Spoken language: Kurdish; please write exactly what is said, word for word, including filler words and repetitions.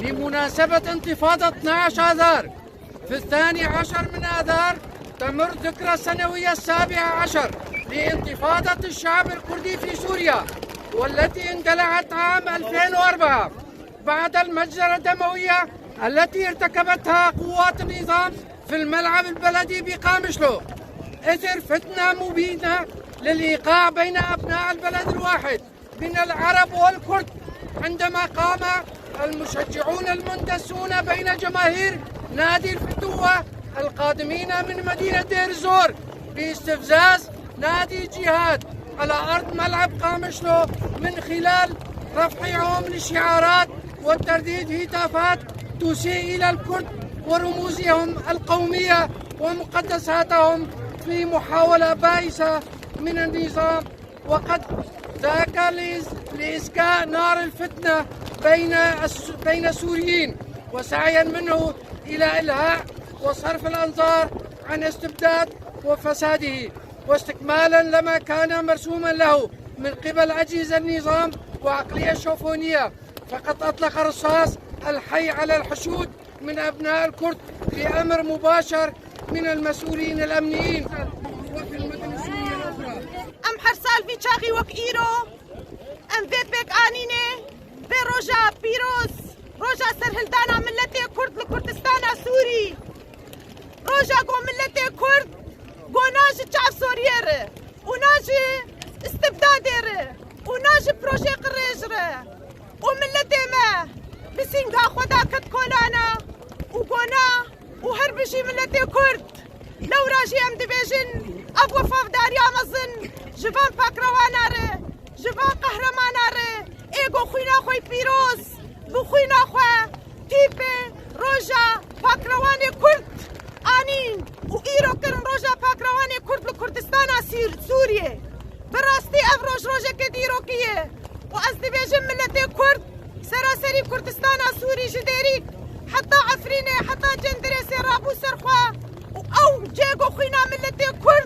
بمناسبة انتفاضة اثناعش آذار، في الثاني عشر من آذار تمر ذكرى السنوية السابعة عشر لانتفاضة الشعب الكردي في سوريا، والتي اندلعت عام ألفين وأربعة بعد المجزرة الدموية التي ارتكبتها قوات النظام في الملعب البلدي بقامشلو، إثر فتنة مبينة للإيقاع بين أبناء البلد الواحد من العرب والكرد، عندما قام المشجعون المندسون بين جماهير نادي الفتوة القادمين من مدينة دير الزور باستفزاز نادي جهاد على أرض ملعب قامشلو من خلال رفعهم لشعارات وترديد هتافات تسيء إلى الكرد ورموزهم القومية ومقدساتهم في محاولة بائسة من النظام، وقد ذاك لإس-، لإسكاء نار الفتنة بين الس-، بين السوريين، وسعيا منه إلى إلهاء وصرف الأنظار عن استبداد وفساده، واستكمالا لما كان مرسوما له من قبل أجهزة النظام وعقلية شوفونية، فقد أطلق رصاص الحي على الحشود من أبناء الكرد لأمر مباشر من المسؤولين الأمنيين وفي المدن السورية الأخرى. Em her sal vî çaxî wek îro, em vê pêk anînê, vê roja pîroz, roja serhildana miletê Kurd li Kurdistana Sûrî, roja ku miletê Kurd gona ji çav Sûriyê re û na ji istibdadê re û na ji projê qirêj re û miletê me bi sînga xwe da ket kolana û gona û her bijî miletê Kurd. Lewra jî em dibêjin ev wefadariya mezin ji van pakrewana re, ji van qehremanê re, ê ku xwîna xwe pîroz bi xwîna xwe tîpê roja pakrewanê Kurd anîn û îro kirin roja pakrewanê Kurd li Kurdistana Sîr-, Sûriyê. Bi rastî ev roj rojeke dîrokî ye û ez dibêjim miletê Kurd seraserî Kurdistana Sûrî ji Dêrîk heta Efrînê heta Cendirêsê rabû ser xwe û ew cê ku xwîna miletê Kurd